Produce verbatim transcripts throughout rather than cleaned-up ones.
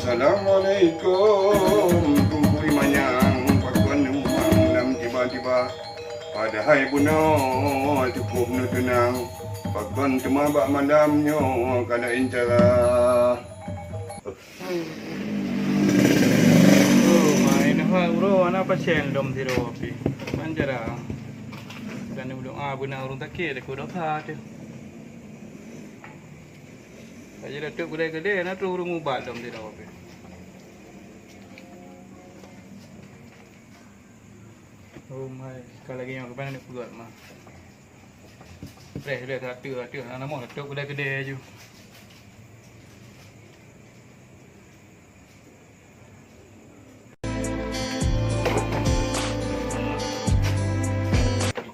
Assalamualaikum, Teungku Imanyang. Pakon neumuang lam tiba-tiba? Padahai bunoe cukôp neuteunang. Pakon teuma bak malam nyoe ka laén cara? Oh, main hal uroe hana pasien dom sidroe pih. Manjara. Dan ulôn ah beuna ureueng sakét, takot dosa teuh. Laju datuk keudè-keudè na troh ureueng ubat dom sidroe pih. Oh, mai, sekali lagi nyoe keuban aneuk peugöt mah. Preh lé satu, satu, hana namoh, satu keudè-keudè aju.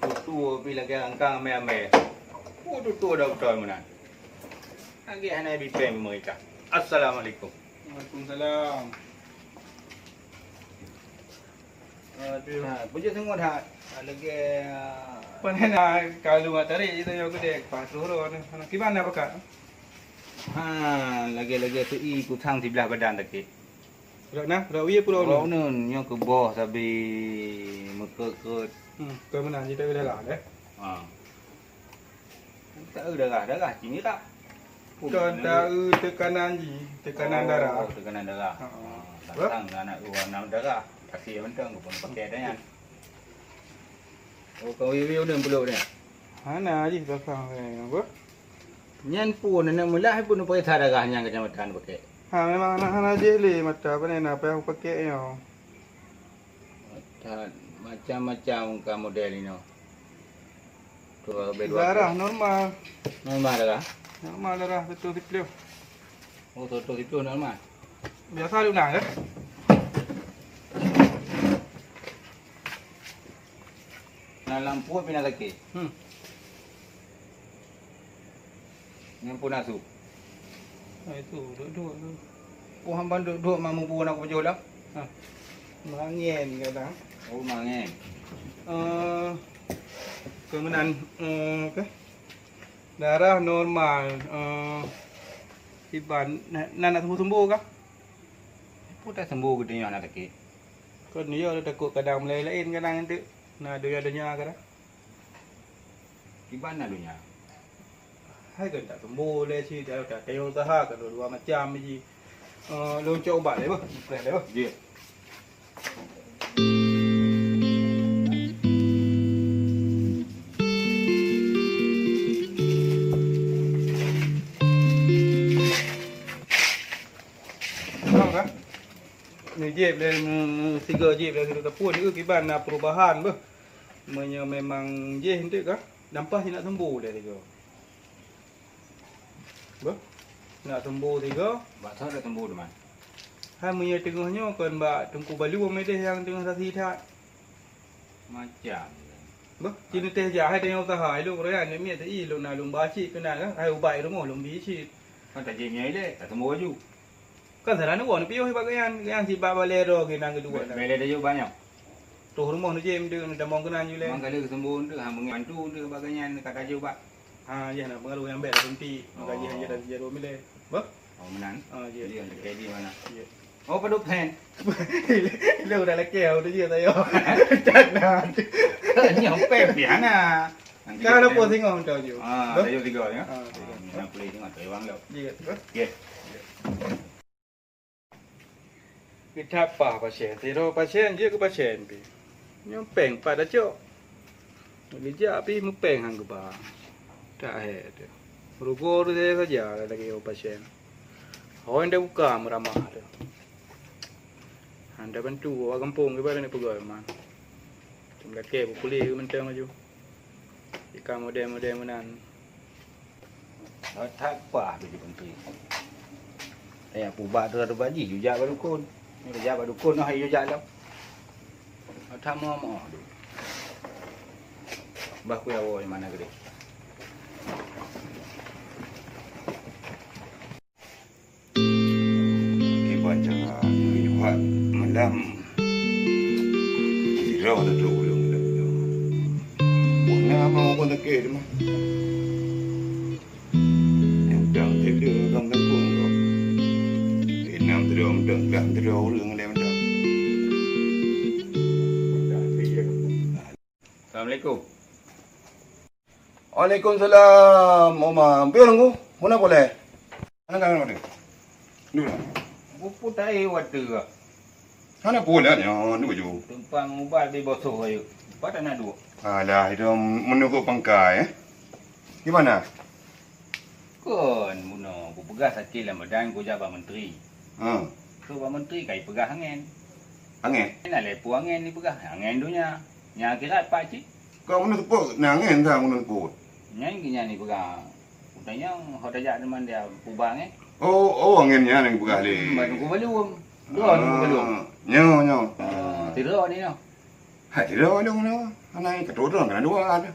Tutoe pih lagèe angkang amé-amé. Oh, tutoe dah beutôi meunan. Lagèe hana bipeng meurita. Assalamualaikum. Waalaikumsalam. Aduh. Ha, peujeuet seungon that. Ha, lagèe, ah, Pane na kalu matarik itu yo gede pas turun. Kiban na pakat? Ha, lagèe-lagèe tu i kusang siblah badan takét. Rak na, rak wie pulo Rak nun. Nun, nyoe keuboh sabe meukeut-keut. Hmm, keu meunan jita darah deh. Ha. Taeu darah, darah cing irak. Kon taeu teukanan jih, teukanan darah. Oh, teukanan darah. Ha, ha. Ha, tantang anak dua enam darah. Kasih mantong keu pun pakai dah nyan. Oh, kau wiwi udah belum dah. Hana jih belakang saya apa? Nyan pun anak meulah pun pakai darah nyan kacamata pakai. Ha, memang anak hana jih le mata apa ni apa yang pakai nyo. That macam-macam ka model inoe. Tu, lebih dua Darah normal. Normal darah? Normal darah, seratus sepuluh. Oh, seratus sepuluh normal. Biasa lu nak ke? Dalam perut pina sakit. Hmm. Nyan pun asu. Ah, itu, duduk-duduk tu. Oh, hamba duduk-duduk mak mubu nak kujoh lah. Ha. Mangen kadang. Oh, mangen. Eh, kemudian, eh, ke? Darah normal, eh, iban, na, na nak sembuh-sembuh kah? Apa tak sembuh gitu nyoh nak sakit? Kan dia ada takut kadang mulai lain kadang nanti. Nah, donya-donya kadang. Kiban na donya. Hai kan tak sembuh lé cit, dah, dah tayong usaha kan dua macam ji. Eh, lôn cok ubat lé beuh, preh lé beuh. Jih. Faham kan? Ni jép lé, sigoe jép lé sigoe tapun, eh, kiban na perubahan beuh. Meunyoe memang jih enteuk kah, dampah si nak sembuh lé sigoe. Beuh, nak sembuh sigoe. Bak soe dak sembuh teuma? Hai meunyoe teungoh nyoe kon bak Teungku Balu Meudeh nyang teungoh sasi that. Macam. Beuh, ci neuteh jak hai tanyong usaha, ilôn keurayan, miet teu i lôn na lôn ba cit keunan kan, hai ubat i rumoh lôn bi cit. Kan tajak nyoe ilèe, tateumô laju. Kan salah neuwoe neupiôh bak gobnyan, gobnyan sibak balèe droe geuh nan keudua na. Balèe tajak bak nyoe. Troh rumoh neujép deuek neutamong keunan ju lé. Mang kali keuseumbông deuek, ha, meungieng bantu deuek bak gobnyan ka tajak bak. Ha, yah na pengaruh nyang bèk suntik, maka jih hana jadi jaroe milèe. Bah? Oh, meunan. Ha, jih. Jadi, untuk K D mana? Jih. Oh, padub pen. Ilèe udah lakèe, udah jih tayo. Tanah. Nyoe pen pih hana. Kan ada pun singoh untuk ju. Ah, tayo tiga ya. Ah, tiga. Ah, nak boleh tengok tayo bang lo. Jih. Bah? Okey. Geutap paih pasien, sidroe pasien jeuet keu pasien pih. Nyoe péng pat tacok. Geujak pih meupéng han geuba. Tak hék teuh. Rugoe saja lagèe nyoe pasien. Hôi ndak buka meuramah teuh. Han tabantu awak gampông kiban aneuk peugah man. Cuma lakèe beupuléh mantong laju. Jika model-model meunan. That pah biji peuntri. Eh, aku bak tu ada baji, jujak bak dukun. Jujak bak dukun, nah, jujak dah. That mau mau tu. Bah ku yawo di mana gede. Kiban cara meulihat malam. Sidroe teuh ulôn lam nyoe. Puna mau kon sakét mah. Nyang dang teuh lam kampung kok. Nyang teudoe mantong, gah teudoe ureueng lé mantong. Assalamualaikum. Waalaikumsalam, Oma. Pion Teungku? Meunan ka nyoe? Duek. Bupu tai watèe ka. Hana peue lah nyoe, duek ju. Tumpang ubat di bosoh ayu. Pat hana duek. Alah, itu menunggu pangkai, eh. Gimana? Kon bunoe kupeugah sakét lam badan kujak bak menteri. Ha. Trok bak menteri ka ipeugah angén. Angén? Na lé peue angén ipeugah, angén donya. Nyang akhirat pat cit. Ka bunoe seupôt, na angén sa bunoe seupôt. Nyan geuhnyan ipeugah. Utanyong ho tajak teuma dia peue angén. Oh, oh angén nyan nyang ipeugah lé. Hmm, ban ku balum. Dua ku balum. Ah, nyoe, nyoe. Ah, sidroe ni nyoe. Hai, sidroe lôn nyoe. Hana keudroe-droe keunan dua ada.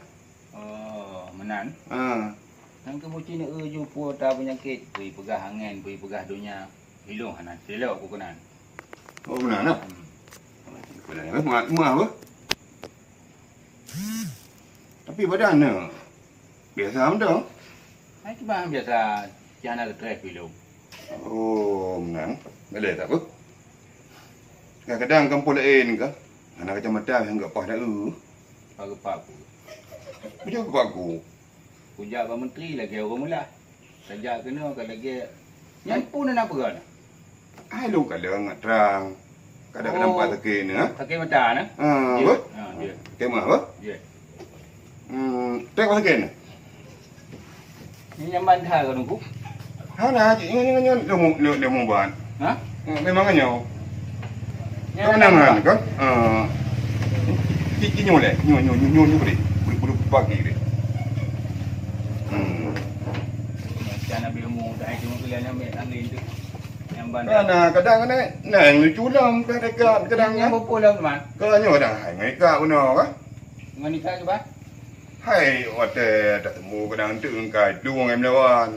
Oh, meunan. Ha. Nyan keuh muci neu ju peue ta peunyakét, peue peugah angén, peue peugah donya. Ilôn hana silop ku keunan. Oh, meunan nah. Hmm. Meuah, meuah, meuah, beuh. Tapi badan nyoe biasa mantong. Hai, cuma biasa, cit hana stres ilôn. Oh, meunan. Boleh tak, beuh? Kadang-kadang kampung laén ka, hana kacamata nyang gak paih dae. Pageupah ku. Beujeuet geupaku. Kujak bak menteri lagèe ureueng meulah. Tajak keunoe ka lagèe nyan pun hana peugah. Hai lôn kalon ngat trang. Kada Oh. nampak sakét ni, ha? Sakét mata na? Ha, Jeuet. beuh? Ha, jeuet. Sakét mah, beuh? Jeuet. Hmm, trép sakét ni? Nyan nyang ban that ka Teungku? Hana, cit nyoe, nyoe, nyoe, lôn mu-, lôn, lôn mubat. Ha? Hmm, memang nyoe. Nyan Kau menang kan? Kan? Ah. Cit, cit nyoe lé. Nyoe, nyoe, nyoe, nyoe, nyoe boleh. Boleh, boleh pagi deh. Hmm. Macam Nabi Umar dah cuma kalian ambil angin tu. Nyang ban Kan, ah, kadang kan, eh, nah, yang lucu lah, kadang, kadang, Yang kan. Bapa lah, teman. Kalau nyoe dah, hai, mereka guna, kan? Ngon ikat ke, Bang? Hai, watèe tateumu kadang teuk kai plueng ai meulawan.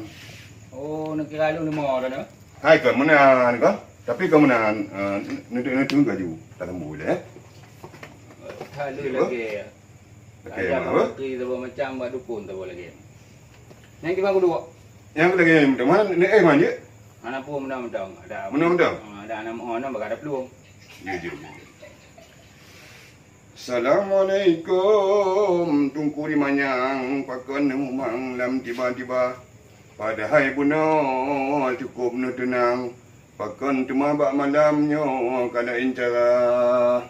Oh, neukira lôn leumo dah, nah? Hai, kon meunan, kon. Tapi kon meunan, eh, neuteuk-neuteuk laju tateumu lé, eh. That lé Iya, lagèe. Okey, Ada mak, bak apa? menteri saboh macam, bak dukon saboh lagèe. Nyang kiban kuduek. Nyang lagèe macam mana? Ni, eh, manja? Hana peue meunan-meunan. Ada. Meunan-meunan? Ah, ada anak mohon, bak ada plueng. Ya, ya, ya, ya. Assalamualaikum, Teungku Rimanyang, pakon neumumang lam tiba-tiba? Padahai bunoe cukôp neuteunang, pakon teuma bak malam nyoe ka laén cara?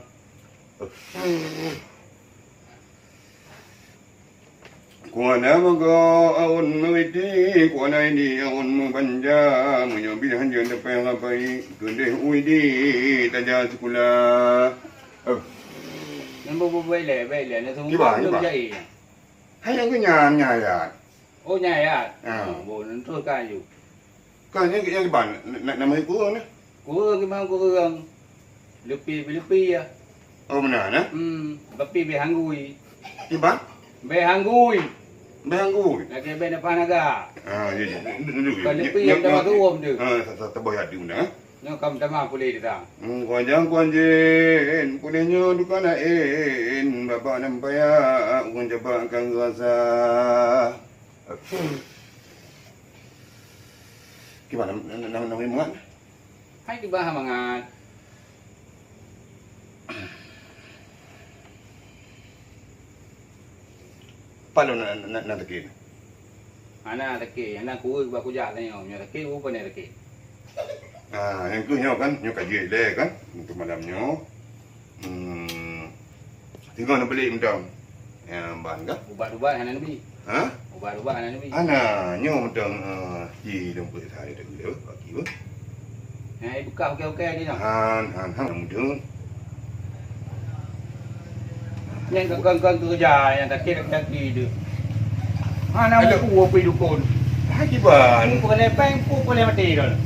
Kuana meugo aun meuwiti, kuana idi aun meubanja, meunyoe bit hanjeuet leupah rapai, keudeh u idi tajak sikula. Oh. Nyang beu-beu bèk lé, bèk lé, na sungguh Kiban, kiban. Jai. Hai nyang keu nyan, nyan ayat. Oh, nyan ayat. Ha. Oh, bo, neutrôh ka aju. Kan nyang, nyang kiban, na-, na-, nama kureueng ni? Kureueng kiban kureueng. Leupie-leupie ya. Oh, meunan, eh? Hmm, tapi bèk hanggui. Kiban? Bèk hanggui. Bèk hanggui? Lagèe bèk nafah naga. Ah, ya, ya. Duduk, duduk. Kalau leupie nyang tamah tuwom tu. Ah, sa-, sa-, saboh ya, di undang, eh? Nyoe kam tamah pulih datang. Hmm, kuanjang kuanjén, pulih nyoe duka laén, babah lam paya, ureueng jabak kan rasa. Kiban nam, nam, nam, nam mangat? Hai kiban mangat. Pat lôn na, na, na sakét? Hana sakét, hana kuweuh bak kujak tanyoe, meunyoe sakét, peue pane sakét? Ah, nyang keuh nyoe kan, nyoe ka jeuet lé kan, untuk malam nyoe. Hmm. Singoh neubeulek mantong. Nyang ban kah? Ubat-ubat hana neubi. Ha? Ubat-ubat hana neubi. Hana, nyoe mantong, eh, ci lôn peuriksa lé tadi, bak ki, beuh. Hai, buka ukai-ukai tadi, noh. Han, han, han, muda. Nyan kon-kon keureuja nyang sakét kaki tu. Hana Aduh. Mupu pih dukon. Hai, kiban. Mupu keulepeng, mupu keulepeng maté dah.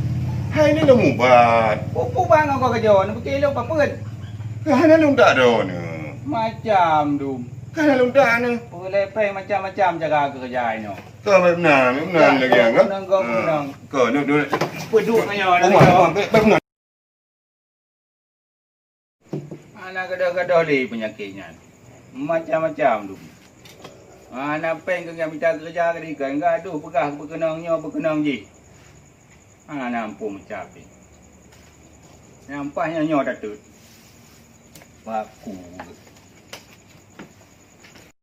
Hai, ni lôn mubat. Mupu bang kau keujok, nak bukit lôn papeuen. Ka hana lôn tak droeneuh. Macam dum. Ka hana lôn tak nyoe. Peulepeng macam-macam cara keureuja nyoe. Ka baik meunan, baik meunan lagèe nyan, kan? Nang kau Ha. Meunan. Ka, duduk, duduk. Peuduk ngan nyoe, Oma, nang kau. Oma, baik, baik meunan. Hana gadoh-gadoh lé peunyakét nyan. Macam-macam dum. Hana péng keu mita keureuja keudéh, kan gadoh peugah beukeunong nyoe, beukeunong jih. Hana ampôn meucap pih. Nyang paih nyoe, nyoe tatot. Paku.